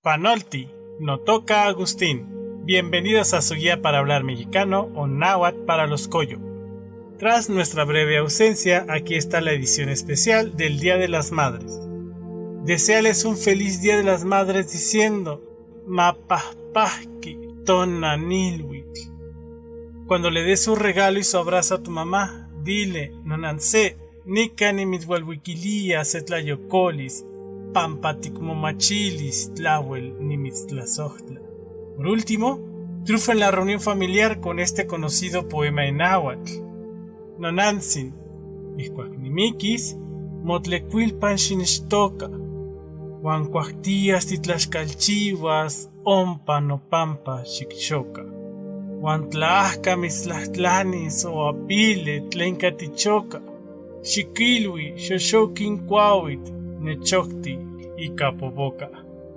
Panolti, no toca Agustín. Bienvenidos a su guía para hablar mexicano o náhuatl para los coyo. Tras nuestra breve ausencia, aquí está la edición especial del Día de las Madres. Deséales un feliz Día de las Madres diciendo Mapajpajki tonanilhuitl. Cuando le des su regalo y su abrazo a tu mamá, dile, Nonantzi, nica nimitzhualhuiquilía se tlayocolis, pampa ticmomachilis tlahuel nimitztlasojtla. Por último, triunfa en la reunión familiar con este conocido poema en náhuatl. Nonantzin, ijcuac nimiquis, motlecuilpan xinechtoca, huan cuac tiyas titlaxcalchihuas, ompa nopampa xicxoca. Huan tla mitztlajtlanis o apile tlenca tichoca, xiquilhui xoxoquin cuahuitl nechocti ica popoca.